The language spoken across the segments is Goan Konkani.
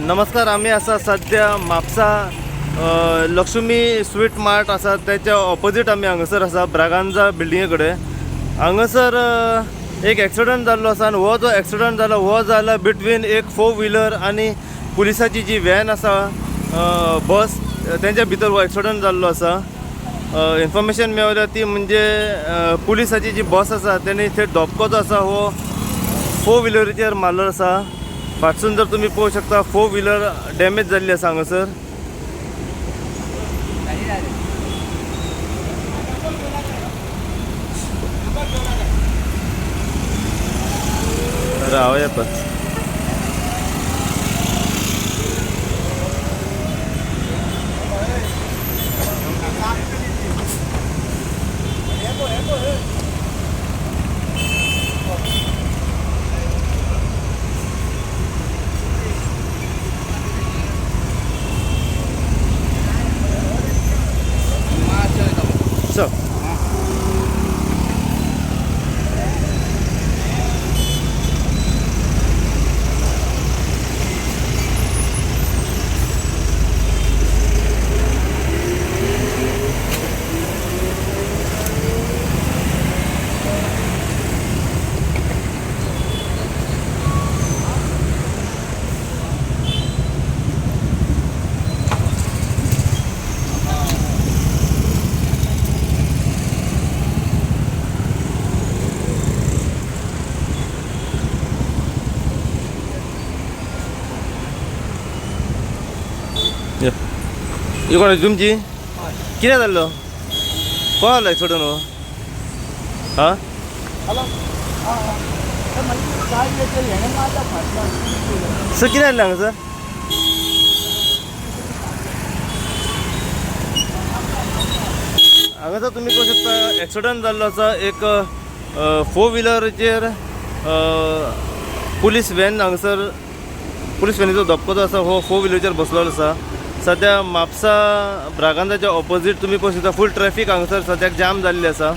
नमस्कार, आमी आसा सद्या म्हापसा लक्ष्मी स्वीट मार्ट आसा त्याच्या ऑपोजीट. आमी हांगासर आसा ब्रागांजा बिल्डिंगे कडेन. हांगासर एक एक्सिडंट जाल्लो आसा आनी हो जो एक्सिडंट जाला हो जाला बिटवीन एक फोर व्हिलर आनी पुलिसाची जी व्हॅन आसा, बस, तेंच्या भितर हो एक्सिडंट जाल्लो आसा. इन्फॉर्मेशन मेळ्ळ्या ती म्हणजे पुलिसाची जी बस आसा तेणी थेट धपको जो आसा हो फोर व्हिलरीचेर मारलो आसा. फाटसून जर तुमी पळोवंक शकता, फोर व्हिलर डॅमेज जाल्ली आसा हांगासर. रावया पण. चल. ही कोणाची तुमची? कितें जाल्लो? कोण आलो एक्सिडंट हो? हा. सर, कितें जालें हांगासर? हांगासर तुमी पळोवंक शकता, एक्सिडंट जाल्लो आसा. एक फोर व्हिलरीचेर पुलीस व्हॅन, हांगासर पुलीस व्हॅनीचो धपको जो आसा हो फोर व्हिलरीचेर बसलेलो आसा. सद्या म्हापसा ब्रागांजाच्या ऑपोजीट तुमी पळोवंक शकता, फूल ट्रॅफीक हांगासर सद्याक जाम जाल्ली आसा.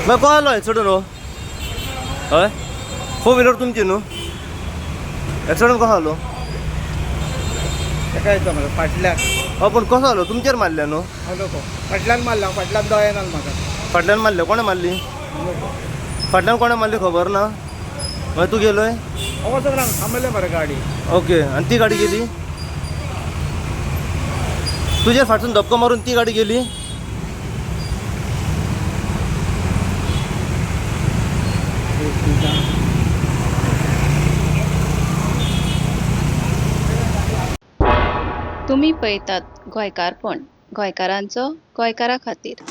मागीर कोण आलो एक्सिडंट हो? हय, फोर व्हिलर तुमची न्हू? एक्सिडंट कसो जालो? तेका येता मरे फाटल्यान. हय, पूण कसो जालो? तुमचेर मारल्या न्हू? हांव नको, फाटल्यान मारला. फाटल्यान दोळे येना म्हाका. फाटल्यान मारले? कोणें मारली? फाटल्यान कोणें मारली खबर ना? मागीर तूं गेलोय? हांव वचोंक ना, थांबयलें मरे गाडी. ओके, आनी ती गाडी गेली? तुजेर फाटसून धपको मारून ती गाडी गेली? तुमी पळयतात गोंयकारपण, गोंयकारांचो गोंयकारा खातीर.